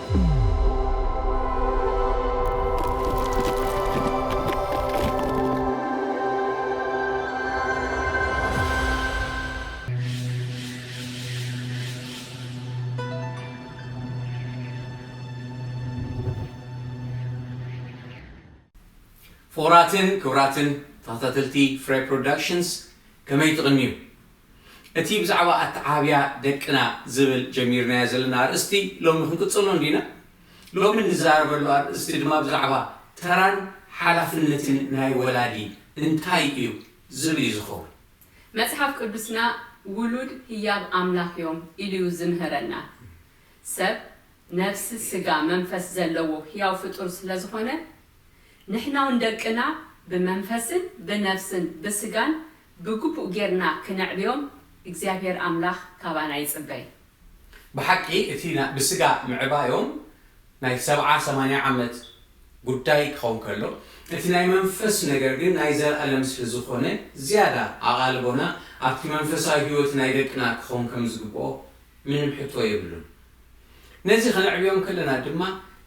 ፍቑራትን ክቡራትን ተኸታተልቲ ፍሬ ፕሮዳክሽንስ፣ ከመይ ትቕንዩ? እቲ ብዛዕባ ኣተዓባብያ ደቅና ዝብል ጀሚርናዮ ዘለና ኣርእስቲ ሎሚ ክንቅጽሎ እንዲና። ሎሚ ንዛረበሉ ኣርእስቲ ድማ ብዛዕባ ተራን ሓላፍነትን ናይ ወላዲ እንታይ እዩ ዝብል እዩ ዝኸውን። መጽሓፍ ቅዱስና ውሉድ ህያብ ኣምላኽ እዮም ኢሉ እዩ ዝምህረና። ሰብ ነፍሲ፣ ስጋ፣ መንፈስ ዘለዎ ህያው ፍጡር ስለ ዝኾነ፣ ንሕና እውን ደቅና ብመንፈስን ብነፍስን ብስጋን ብግቡእ ጌርና ክነዕብዮም እግዚኣብሔር ኣምላኽ ካባና ይጽበይ። ብሓቂ እቲ ና-፣ ብስጋ ምዕባዮም ናይ ሰብዓ ሰማንያ ዓመት ጉዳይ ክኸውን ከሎ፣ እቲ ናይ መንፈስ ነገር ግን ናይ ዘለኣለም ስለ ዝኾነ፣ ዝያዳ ኣቓልቦና ኣብቲ መንፈሳዊ ህይወት ናይ ደቅና ክኸውን ከም ዝግብኦ ምንም ሕቶ የብሉን። ነዚ ከነዕብዮም ከለና ድማ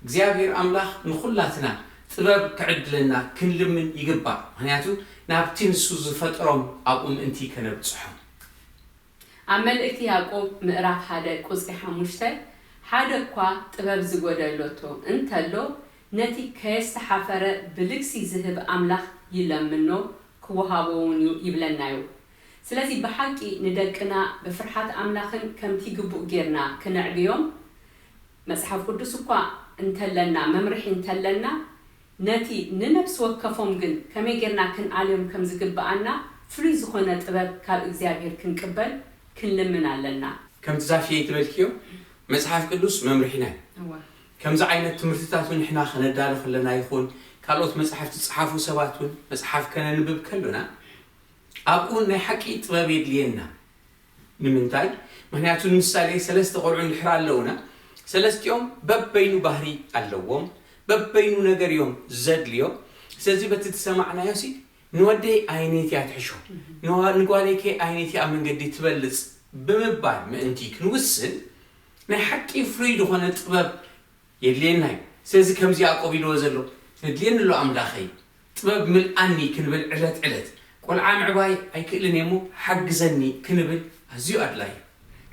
እግዚኣብሔር ኣምላኽ ንኹላትና ጥበብ ክዕድለና ክንልምን ይግባእ። ምኽንያቱ ናብቲ ንሱ ዝፈጠሮም ኣብኡ ምእንቲ ከነብጽሖም። ኣብ መልእክቲ ያዕቆብ ምዕራፍ ሓደ ቁጽሪ ሓሙሽተ፣ ሓደ እኳ ጥበብ ዝጎደሎቶ እንተሎ፣ ነቲ ከየስተሓፈረ ብልግሲ ዝህብ ኣምላኽ ይለምኖ፣ ክወሃቦ እውን እዩ ይብለና እዩ። ስለዚ ብሓቂ ንደቅና ብፍርሓት ኣምላኽን ከምቲ ግቡእ ጌርና ክነዕብዮም መጽሓፍ ቅዱስ እኳ እንተለና፣ መምርሒ እንተለና፣ ነቲ ንነፍሲ ወከፎም ግን ከመይ ጌርና ክንኣልዮም ከም ዝግብኣና ፍሉይ ዝኾነ ጥበብ ካብ እግዚኣብሔር ክንቅበል ክንልምን ኣለና። ከምቲ ዛፍየይ ትበልክዮ፣ መጽሓፍ ቅዱስ መምርሒና እዩ። እወ። ከምዚ ዓይነት ትምህርትታት እውን ንሕና ከነዳሉ ከለና ይኹን፣ ካልኦት መጽሓፍቲ ዝጸሓፉ ሰባት እውን መጽሓፍ ከነንብብ ከሎና፣ ኣብኡ ናይ ሓቂ ጥበብ የድልየና። ንምንታይ? ምኽንያቱ ንምሳሌ ሰለስተ ቆልዑ እንድሕር ኣለውና፣ ሰለስቲኦም በበይኑ ባህሪ ኣለዎም፣ በበይኑ ነገር እዮም ዘድልዮም። ስለዚ በቲ ትሰማዕናዮ ሲ ንወደይ ኣየነይቲ እያ ትሕሾ፣ ንዋ-፣ ንጓለይ ከ ኣየነይቲ እያ መንገዲ ትበልጽ ብምባል ምእንቲ ክንውስን ናይ ሓቂ ፍሉይ ዝኾነ ጥበብ የድልየና እዩ። ስለዚ ከምዚ ያዕቆብ ኢልዎ ዘሎ፣ "የድልየኒ ኣሎ ኣምላኸይ፣ ጥበብ ምልኣኒ" ክንብል ዕለት ዕለት፣ "ቆልዓ ምዕባይ ኣይክእልን እየ እሞ ሓግዘኒ" ክንብል ኣዝዩ ኣድላዪ እዩ።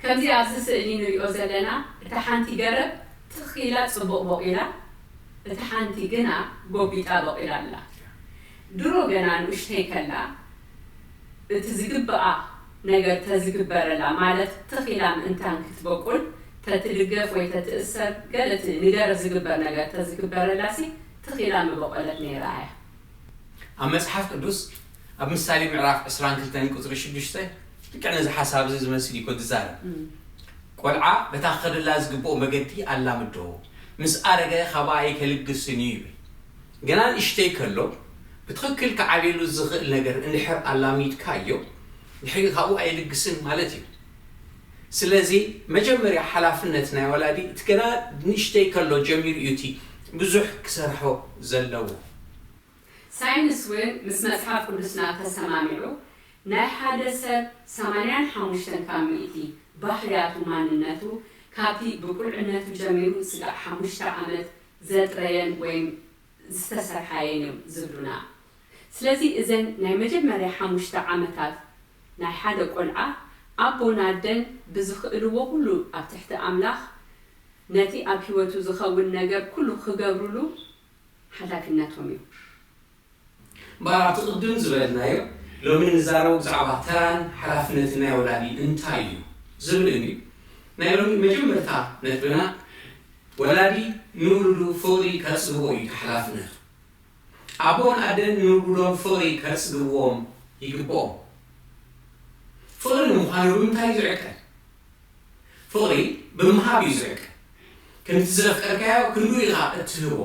ከምዚ ኣብዚ ስእሊ ንሪኦ ዘለና፣ እታ ሓንቲ ገረብ ትኽ ኢላ ጽቡቕ ቦቒላ፣ እታ ሓንቲ ግና ጎቢጣ ቦቒላ ኣላ። ድሮ ገና ንኡሽተይ ከላ፣ እቲ ዝግብኣ ነገር ተዝግበረላ፣ ማለት ትኽ ኢላ ምእንታን ክትበቁል፣ ተትድገፍ ወይ ተትእሰር፣ ገለ እቲ ንገረብ ዝግበር ነገር ተዝግበረላሲ፣ ትኽ ኢላ ምበቆለት ነይራ እያ። ኣብ መጽሓፍ ቅዱስ፣ ኣብ ምሳሌ ምዕራፍ ዕስራን ክልተን ቁጽሪ ሽዱሽተ፣ ልክዕ ነዚ ሓሳብ እዚ ዝመስል እዩ እኮ ዝዛረብ። እም። ቆልዓ በታ ክኸደላ ዝግብኦ መገዲ ኣላምዶ፣ ምስ ኣረገ ካባኣ ኣይከልግስን እዩ ይብል። ገና ንእሽተይ ከሎ ብትኽክል ክዓብየሉ ዝኽእል ነገር እንድሕር ኣላሚድካዮ፣ ድሕሪ ካብኡ ኣይልግስን ማለት እዩ። ስለዚ መጀመርያ ሓላፍነት ናይ ወላዲ እቲ ገና ንእሽተይ ከሎ ጀሚሩ እዩ እቲ ብዙሕ ክሰርሖ ዘለዎ። ሳይንስ እውን ምስ መጽሓፍ ቅዱስና ተሰማሚዑ፣ ናይ ሓደ ሰብ ሰማንያን ሓሙሽተን ካብ ሚእቲ ባህርያቱ፣ ማንነቱ፣ ካብቲ ብቁልዕነቱ ጀሚሩ ስጋዕ ሓሙሽተ ዓመት ዘጥረየን ወይም ዝተሰርሓየን እዮም ዝብሉና። ስለዚ እዘን ናይ መጀመርያ ሓሙሽተ ዓመታት ናይ ሓደ ቆልዓ፣ ኣቦን ኣደን ብዝኽእልዎ ኩሉ ኣብ ትሕቲ ኣምላኽ ነቲ ኣብ ህይወቱ ዝኸውን ነገር ኩሉ ክገብሩሉ ሓላፍነቶም እዩ። እምበኣር ኣብቲ ቅድም ዝበልናዮ፣ ሎሚ ንዛረቦ ብዛዕባ ተራን ሓላፍነትን ናይ ወላዲ እንታይ እዩ ዝብል እዩ። ናይ ሎሚ መጀመርታ ነጥብና፣ ወላዲ ንውሉዱ ፍቕሪ ከጽግቦ እዩ እቲ ሓላፍነቱ። ኣቦን ኣደን ንውሉዶም ፍቕሪ ከጽግብዎም ይግብኦም። ፍቕሪ ንምዃኑ ብምንታይ እዩ ዝዕቀን? ፍቕሪ ብምሃብ እዩ ዝዕቀን። ከምቲ ዘፍቀርካዮ ክንዱ ኢኻ እትህቦ።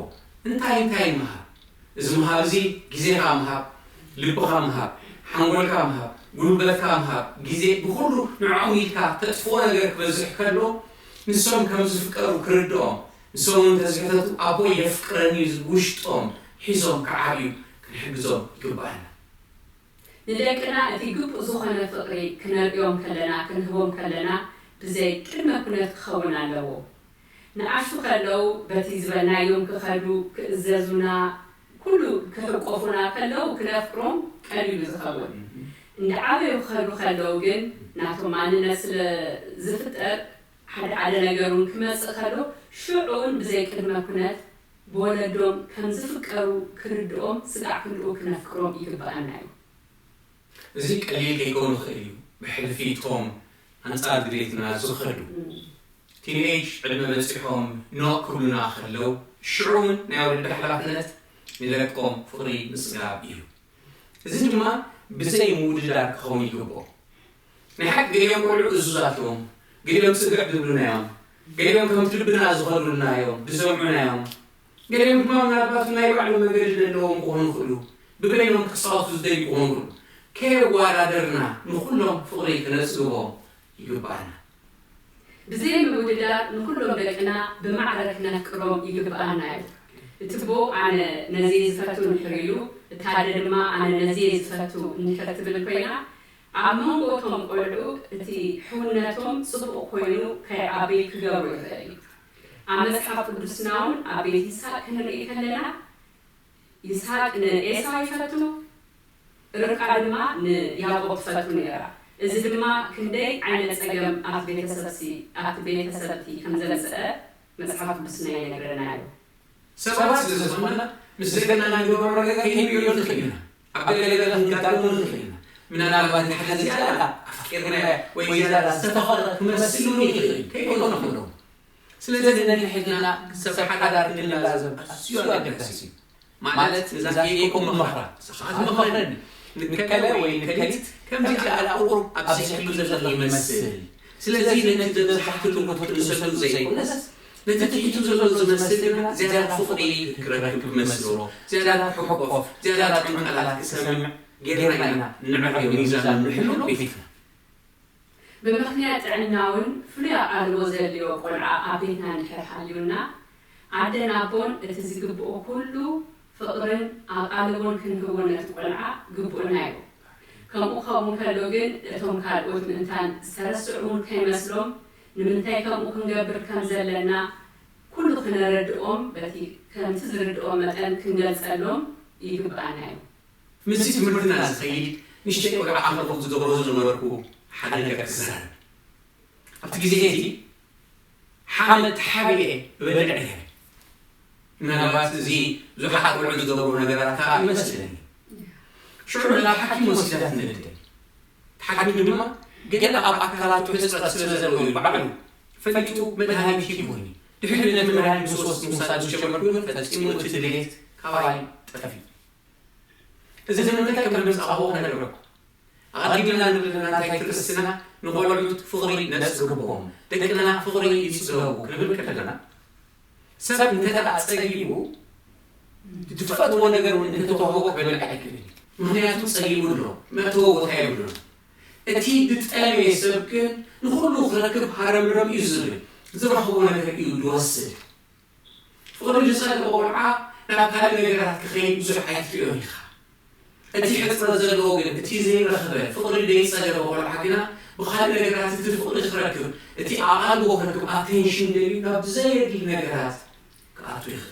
እንታይ እንታይ ምሃብ? እዚ ምሃብ እዚ ግዜኻ ምሃብ፣ ልብኻ ምሃብ፣ ሓንጎልካ ምሃብ፣ ጉልበትካ ምሃብ፣ ግዜ ብኹሉ ንዕኦም ኢልካ ተጥፍኦ ነገር ክበዝሕ ከሎ፣ ንሶም ከም ዝፍቀሩ ክርድኦም፣ ንሶም እውን እንተዝሕተቱ ኣቦይ የፍቅረኒ እዩ ዝብል ውሽጦም ሒዞም ክዓብዩ ክንሕግዞም ይግባኣና። ንደቅና እቲ ግቡእ ዝኾነ ፍቕሪ ክነርእዮም ከለና፣ ክንህቦም ከለና፣ ብዘይ ቅድመ ኩነት ክኸውን ኣለዎ። ንኣሽቱ ከለዉ በቲ ዝበልናዮም ክኸዱ ክእዘዙና ኩሉ ክሕቆፉና ከለዉ ክነፍቅሮም ቀሊሉ ዝኸውን። እንዳዓበዩ ክኸዱ ከለዉ ግን ናቶም ማንነት ስለ ዝፍጠር ሓደ ሓደ ነገር እውን ክመጽእ ከሎ ሽዑ እውን ብዘይ ቅድመ ኩነት ብወለዶም ከም ዝፍቀሩ ክርድኦም ስጋዕ ክንድኡ ክነፍቅሮም ይግብኣና እዩ። እዚ ቀሊል ከይከውን ይኽእል እዩ። ብሕልፊ እቶም ኣንጻር ድሌትና ዝኸዱ ቲንኤጅ ዕድመ በጺሖም ኖእ ክብሉና ከለው ሽዑ እውን ናይ ወለዲ ሓላፍነት ንደቆም ፍቕሪ ምስጋብ እዩ። እዚ ድማ ብዘይ ምውድዳር ክኸውን ይግብኦ። ናይ ሓቂ ገሊኦም ቆልዑ እዙዛት እዮም፣ ገሊኦም ጽግዕ ዝብሉና እዮም፣ ገሊኦም ከምቲ ልብና ዝኸዱልና እዮም ዝሰምዑና እዮም። ገሊኦም ድማ ምናልባት ናይ ባዕሎም መገዲ ዘለዎም ክኾኑ ይኽእሉ፣ ብበይኖም ክጻወቱ ዝደልዩ ክኾኑ ይኽእሉ። ከየወዳደርና ንኹሎም ፍቕሪ ክነጽግቦም ይግብኣና። ብዘይ ምውድዳር ንኹሎም ደቅና ብማዕረ ክነፍቅሮም ይግብኣና እዩ። እቲ ቦ ኣነ ነዚ ዝፈቱ እንድሕር ኢሉ፣ እቲ ሓደ ድማ ኣነ ነዚ ዝፈቱ እንድሕር ትብል ኮይና፣ ኣብ መንጎ እቶም ቆልዑ እቲ ሕውነቶም ጽቡቕ ኮይኑ ከይዓቢ ክገብሮ ይኽእል እዩ። ኣብ መጽሓፍ ቅዱስና እውን ኣብ ቤት ይስሐቅ ክንርኢ ከለና ይስሐቅ ንኤሳው ይፈቱ፣ ርብቃ ድማ ንያዕቆብ ትፈቱ ነይራ። እዚ ድማ ክንደይ ዓይነት ጸገም ኣብቲ ቤተሰብሲ ኣብቲ ቤተሰብቲ ከም ዘምጽአ መጽሓፍ ቅዱስና ይነግረና እዩ። ሰባት ስለ ዝኾንና ምስ ደቅና ንገብሮ ነገር ከይንርእዮ ንኽእል ኢና። ኣብ ገለ ገለ ክንጋደሞ ንኽእል ኢና። ምናልባት ንሓደ ዝያዳ ኣፍቂርናዮ ወይ ዝያዳ ዝተኸረ ክመስሉ ይኽእል ከይኮነ ክብሎ። ስለዚ ነንሕድና ሰብ ሓዳር ክንላዘብ ኣዝዩ ኣገዳሲ እዩ። ማለት ነዛ ኬኮ ምኽራ ንስኻ ትመኽረኒ ንከለ ወይ ንከሊት ከምዚ ኣላ ቁሩብ ኣብዚሕሉ ዘለኺ ይመስል። ስለዚ ነቲ ዘብዛሕክሉ ክትቅንሰሉ ዘይኮነስ ነቲ ትሒቱ ዘሎ ዝመስል ግና ዝያዳ ፍቕሪ ክረክብ ክመስሎ፣ ዝያዳ ክሕቆፍ፣ ዝያዳ ጥዑም ቃላት ክሰምዕ ጌርና ኢና ንዕዮ ሚዛን ንሕሉ ቤትና። ብምኽንያት ጥዕና እውን ፍሉይ ኣቓልቦ ዘድልዮ ቆልዓ ኣብ ቤትና እንድሕር ሃልዩና ኣደን ኣቦን እቲ ዝግብኦ ኩሉ ፍቕርን ኣቓልቦን ክንህቦ ነቲ ቆልዓ ግቡእና እዩ። ከምኡ ከምኡ ከሎ ግን እቶም ካልኦት ምእንታን ዝተረስዑ እውን ከይመስሎም ንምንታይ ከምኡ ክንገብር ከም ዘለና ኩሉ ክነረድኦም በቲ ከምቲ ዝርድኦም መጠን ክንገልጸሎም ይግብኣና እዩ። ምስቲ ትምህርትና ዝኸይድ ንእሽተይ ቆልዓ ከለኹ ዝገብሮ ዝነበርኩ ሓደ ነገር ክዛረብ። ኣብቲ ግዜ እቲ ሓመድ ተሓቢኤ እበልዕ ነይረ። ምናልባት እዚ ብዙሓት ቆልዑ ዝገብርዎ ነገራት ከዓ ይመስለኒ። ሽዑ ናብ ሓኪም ወሲዳ ትነደኒ። እቲ ሓኪም ድማ ገለ ኣብ ኣካላቱ ሕፅረት ስለ ዘለዎ እዩ ባዕሉ ፈሊጡ መድሃኒት ሂቡኒ። ድሕሪኡ ነቲ መድሃኒት ምስ ወስ- ምውሳድ ምስ ጀመርኩ ግን ፈጺሙ እቲ ድሌት ካባይ ጠፊኡ። እዚ ንምንታይ ከም ዘምጻእዎ ክነግረኩም። ኣቐዲምና ንብለና እንታይ ክርስትና ንቖልዑት ፍቕሪ ነጽግቦም፣ ደቅና ፍቕሪ ይጽገቡ ክንብል ከለና፣ ሰብ እንተ ደኣ ጸጊቡ፣ እቲ ትፈትዎ ነገር እውን እንተተዋህቦ ክበልዕ ኣይክእልን እዩ። ምኽንያቱ ጸጊቡ ኣሎ፣ መእተዊ ቦታ የብሉን። እቲ ዝጠለበ ሰብ ግን ንኹሉ ክረክብ ሃረምረም እዩ ዝብል፣ ዝረኽቦ ነገር እዩ ዝወስድ። ፍቕሪ ዝጸገበ ቆልዓ ናብ ካልእ ነገራት ክኸይድ ብዙሕ ኣይትርእዮን ኢኻ። እቲ ሕጽረት ዘለዎ ግን፣ እቲ ዘይረኸበ ፍቕሪ ዘይጸገበ ቆልዓ ግና ብኻልእ ነገራት እቲ ፍቕሪ ክረክብ፣ እቲ ኣቓልቦ ክረክብ፣ ኣቴንሽን ደልዩ ናብ ዘየድሊ ነገራት ክኣቱ ይኽእል።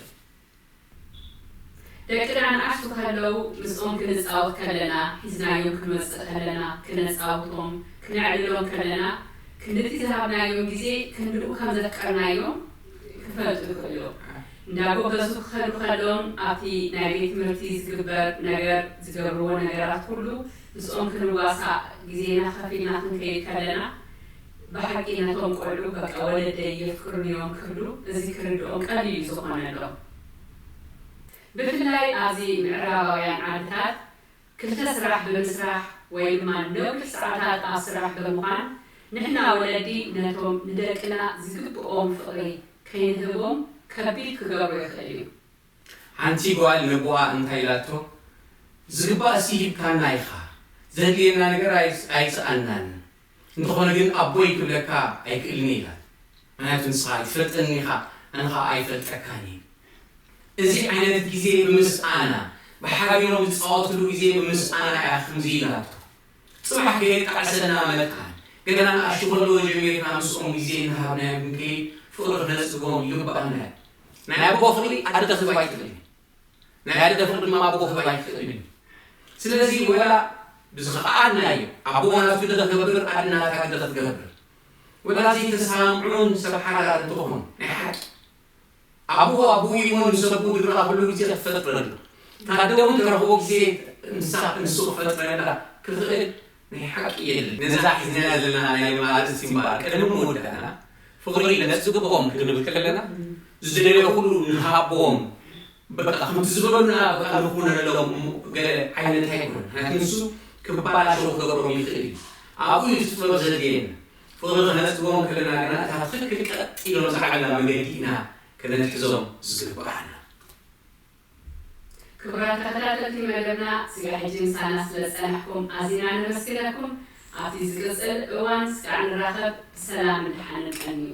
ደቅና ንኣሽቱ ከለዉ ምስኦም ክንጻወት ከለና፣ ሒዝናዮም ክንወጽእ ከለና፣ ክነጻውቶም፣ ክነዕልሎም ከለና፣ ክንድቲ ዝሃብናዮም ግዜ ክንድኡ ከም ዘፍቀርናዮም ክፈልጡ ይኽእሉ እዮም። እንዳጎበዙ ክኸዱ ከለዎም ኣብቲ ናይ ቤት ትምህርቲ ዝግበር ነገር፣ ዝገብርዎ ነገራት ኩሉ ምስኦም ክንዋሳእ ግዜና ከፊልና ክንከይድ ከለና ብሓቂ ነቶም ቆልዑ በቃ ወለደይ የፍቅሩኒ እዮም ክብሉ እዚ ክርድኦም ቀሊል እዩ ዝኾነሎም። ብፍላይ ኣብዚ ምዕራባውያን ዓድታት ክልተ ስራሕ ብምስራሕ ወይ ድማ ነዊሕ ሰዓታት ኣብ ስራሕ ብምዃን ንሕና ወለዲ ነቶም ንደቅና ዝግብኦም ፍቕሪ ከይንህቦም ከቢድ ክገብሮ ይኽእል እዩ። ሓንቲ ጓል ነቦኣ እንታይ ኢላቶ፣ ዝግባእሲ ሂብካና ኢኻ፣ ዘድልየና ነገር ኣይስኣናን፣ እንተኾነ ግን ኣቦይ ክብለካ ኣይክእልን እየ ኢላቶ። ምኽንያቱ ንስኻ ኣይትፈልጠንን ኢኻ፣ ኣነ ኸኣ ኣይፈልጠካን እየ። እዚ ዓይነት ግዜ ብምስኣና፣ ብሓቢሮም ዝጻወትሉ ግዜ ብምስኣና እያ ከምዚ ኢላቶ። ጽባሕ ከየጣዕሰና መታን ገና ንኣሽቱ ከለዉ ጀሚርና ምስኦም ግዜ እናሃብናዮም ክንከይድ ፍቕሪ ክነጽግቦም ይግባኣና እዩ። ናይ ኣቦ ፍቕሪ ኣደ ክትህብ ኣይትኽእልን። ናይ ኣደ ፍቕሪ ድማ ኣቦ ክህብ ኣይትኽእልን እዩ። ስለዚ ወላ ብዝኸኣልና እዩ። ኣቦ ናቱ ግደ ክገብር፣ ኣደ ናታ ግደ ክትገብር። ወላ ዘይተሰማምዑን ሰብ ሓዳር እንትኾኑ ናይ ሓቂ ኣቦ ኣቦ ኢሞ ንሰቡ ድርቓ ኩሉ ግዜ ክፈጥረሉ። ታደውን ተረኽቦ ግዜ ንሳ ንሱ ክፈጥረላ ክኽእል ናይ ሓቂ የለን። ነዛ ሒዝና ዘለና ናይ ሎሚ ኣርእስቲ እምበኣር ቅድሚ ምውዳእና ፍቕሪ ነጽግቦም ክንብል ከለና ዝደለዮ ኩሉ ንሃቦም በቃ ከምቲ ዝበሉና በቃ ንኹነሎም ገለ ዓይነት ኣይኮነን። ምክንያቱ ንሱ ክባላሸው ክገብሮም ይኽእል እዩ። ኣብኡ እዩ እቲ ጥበብ ዘድልየና። ፍቕሪ ክነጽግቦም ከለና ግና እታ ትኽክል ቀጥ ኢሎም ዝዓብላ መገዲ ኢና ክነትሕዞም ዝግብኣና። ክቡራት ተኸታተልቲ መደብና፣ ስጋብ ሕጂ ምሳና ስለ ዝጸናሕኩም ኣዚና ነመስግነኩም። ኣብቲ ዝቅጽል እዋን ስጋዕ ንራኸብ። ብሰላምን ደሓንን ቀንዩ።